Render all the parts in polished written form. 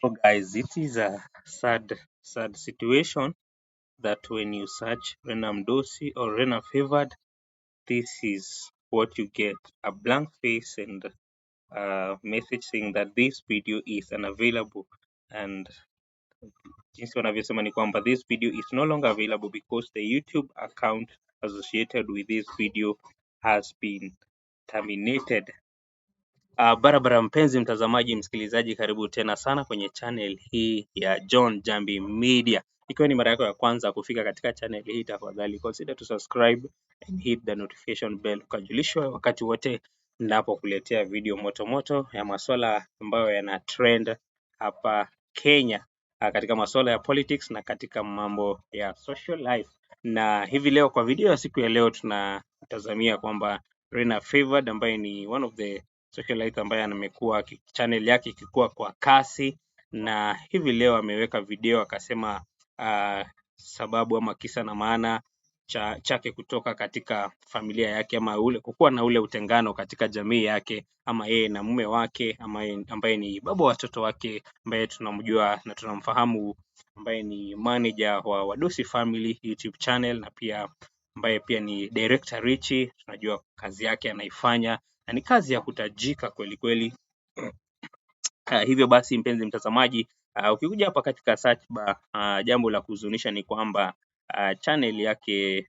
So guys, it is a sad, sad situation that when you search Rena Mdosi or Rena Favored, this is what you get: a blank face and a message saying that this video is unavailable. And jinsi wanavyosema ni kwamba this video is no longer available because the YouTube account associated with this video has been terminated. Barabara mpenzi mtazamaji, msikilizaji, karibu tena sana kwenye channel hii ya John Jambi Media. Ikiwa ni mara yako ya kwanza kufika katika channel hii, tafadhali consider to subscribe and hit the notification bell ukajulishwa wakati wote ninapokuletea video moto moto ya masuala ambayo yana trend hapa Kenya, katika masuala ya politics na katika mambo ya social life. Na hivi leo, kwa video ya siku ya leo, tunatazamia kwamba Rena Favored, ambaye ni one of the socialite ambaye amekuwa channel yake ikikua kwa kasi, na hivi leo ameweka video akasema sababu ama kisa na maana chake kutoka katika familia yake ama ule kukuwa na ule utengano katika jamii yake, ama yeye na mume wake ama ambaye ni baba wa watoto wake, ambaye tunamjua na tunamfahamu, ambaye ni manager wa Wadosi Family YouTube channel na pia ambaye pia ni director Richie. Tunajua kazi yake anaifanya na ni kazi ya kutajika kweli kweli. Hivyo basi mpenzi mtazamaji, ukikuja hapa katika search bar, jambo la kuhuzunisha ni kwamba channel yake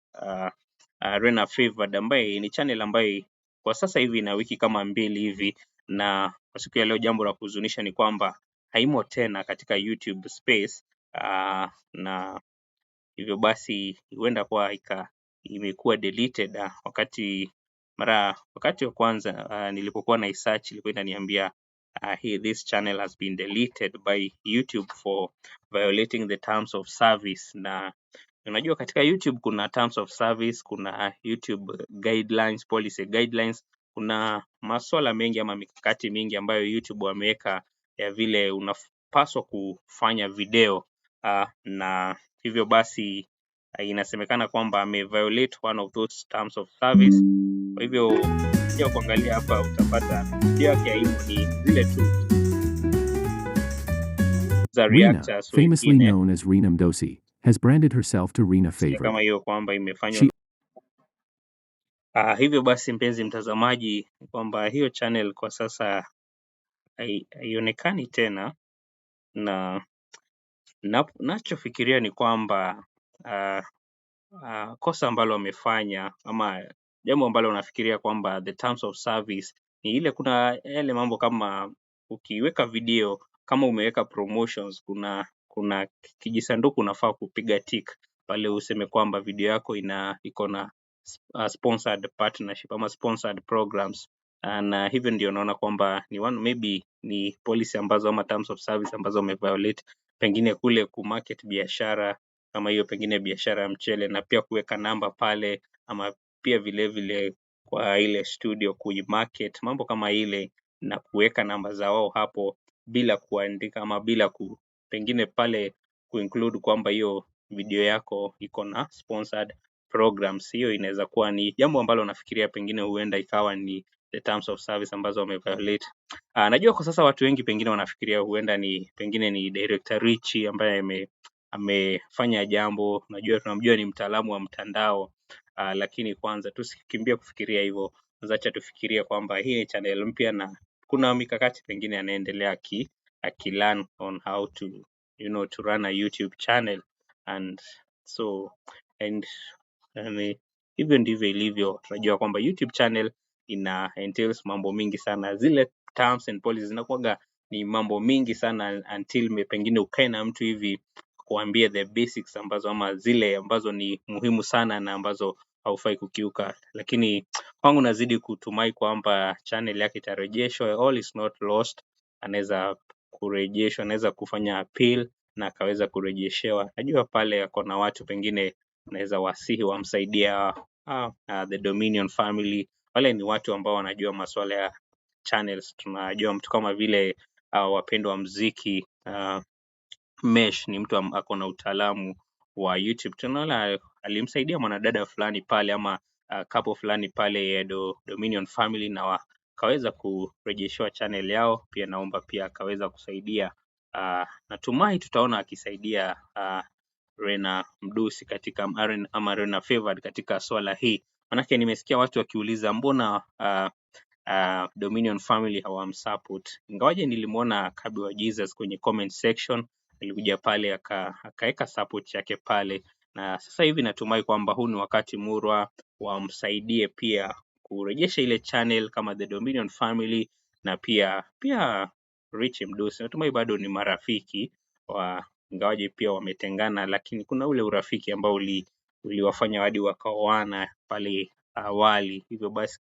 Rena Favored, ambaye ni channel ambaye kwa sasa hivi ina wiki kama 2 hivi, na kwa siku ya leo jambo la kuhuzunisha ni kwamba haimo tena katika YouTube space, na hivyo basi huenda kwa imekuwa deleted. Wakati wa kwanza nilipokuwa na search, ilikuwa inaniambia hey, this channel has been deleted by YouTube for violating the terms of service. Na unajua katika YouTube kuna terms of service, kuna YouTube guidelines, policy guidelines, kuna maswala mengi ama mikakati mingi ambayo YouTube wameweka ya vile unapaswa kufanya video, na hivyo basi inasemekana kwamba ameviolate one of those terms of service. Kwa hivyo ukija kuangalia hapa utapata video yake haimo, ni zile tu za Rena, reactors famously wengine. Known as Rena Mdosi, has branded herself to Rena Sio Favored. Kama hiyo kwamba imefanywa. She Hivyo basi mpenzi mtazamaji, kwamba hiyo channel kwa sasa haionekani tena, na nachofikiria ni kwamba kosa ambalo wamefanya ama jambo ambalo nafikiria kwamba the terms of service ni ile, kuna yale mambo kama ukiweka video, kama umeweka promotions, kuna kijisanduku unafaa kupiga tick pale useme kwamba video yako ina iko na sponsored partnership ama sponsored programs, na hivyo ndio naona kwamba ni one maybe ni policy ambazo ama terms of service ambazo wameviolate, pengine kule kumarket biashara kama hiyo, pengine biashara ya mchele, na pia kuweka namba pale, ama pia vile vile kwa ile studio kuimarket, mambo kama ile, na kuweka namba za wao hapo bila kuandika ama bila pengine pale kuinclude kwamba hiyo video yako iko na sponsored programs. Hiyo inaweza kuwa ni jambo ambalo nafikiria pengine huenda ikawa ni the terms of service ambazo wameviolate. Najua kwa sasa watu wengi pengine wanafikiria huenda ni pengine ni director Richie ambaye amefanya jambo. Najua tunamjua ni mtaalamu wa mtandao, lakini kwanza tusikimbie kufikiria hivyo. Kwanza acha tufikirie kwamba hii ni channel mpya na kuna mikakati pengine anaendelea aki learn on how to to run a YouTube channel and so and yani, hivyo ndivyo ilivyo. Tunajua kwamba YouTube channel ina entails mambo mingi sana, zile terms and policies zinakuwaga ni mambo mingi sana until pengine ukae na mtu hivi kuambia the basics ambazo ama zile ambazo ni muhimu sana na ambazo haufai kukiuka. Lakini kwangu nazidi kutumai kwamba channel yake itarejeshwa, all is not lost. Anaweza kurejeshwa, anaweza kufanya appeal na akaweza kurejeshewa. Najua pale ako na watu pengine anaweza wasihi wamsaidia, the Dominion family. Wale ni watu ambao wanajua masuala ya channels. Tunajua mtu kama vile wapendwa wa muziki, Mesh ni mtu ako na utaalamu wa YouTube. Tunaona alimsaidia mwanadada fulani pale ama couple fulani pale ya Dominion family na wakaweza kurejeshewa channel yao. Pia naomba pia akaweza kusaidia Natumai tutaona akisaidia Rena Mdosi katika ama Rena Favored katika swala hii, manake nimesikia watu wakiuliza mbona Dominion Family hawamsupport. Ingawaje nilimwona Kabi wa Jesus kwenye comment section, alikuja pale akaweka support yake pale, na sasa hivi natumai kwamba huu ni wakati murwa wamsaidie pia kurejesha ile channel kama The Dominion Family na pia Rich Mdosi. Natumai bado ni marafiki wa ingawaje pia wametengana, lakini kuna ule urafiki ambao uliwafanya hadi wakaoana pale awali. Hivyo basi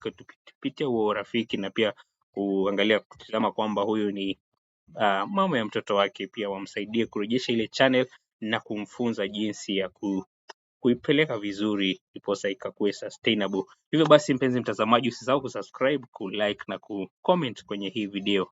kupitia huo urafiki na pia kuangalia kutizama kwamba huyu ni mama ya mtoto wake, pia wamsaidie kurejesha ile channel na kumfunza jinsi ya kuipeleka vizuri ndiposa ikakuwe sustainable. Hivyo basi, mpenzi mtazamaji, usisahau kusubscribe, kulike na kucomment kwenye hii video.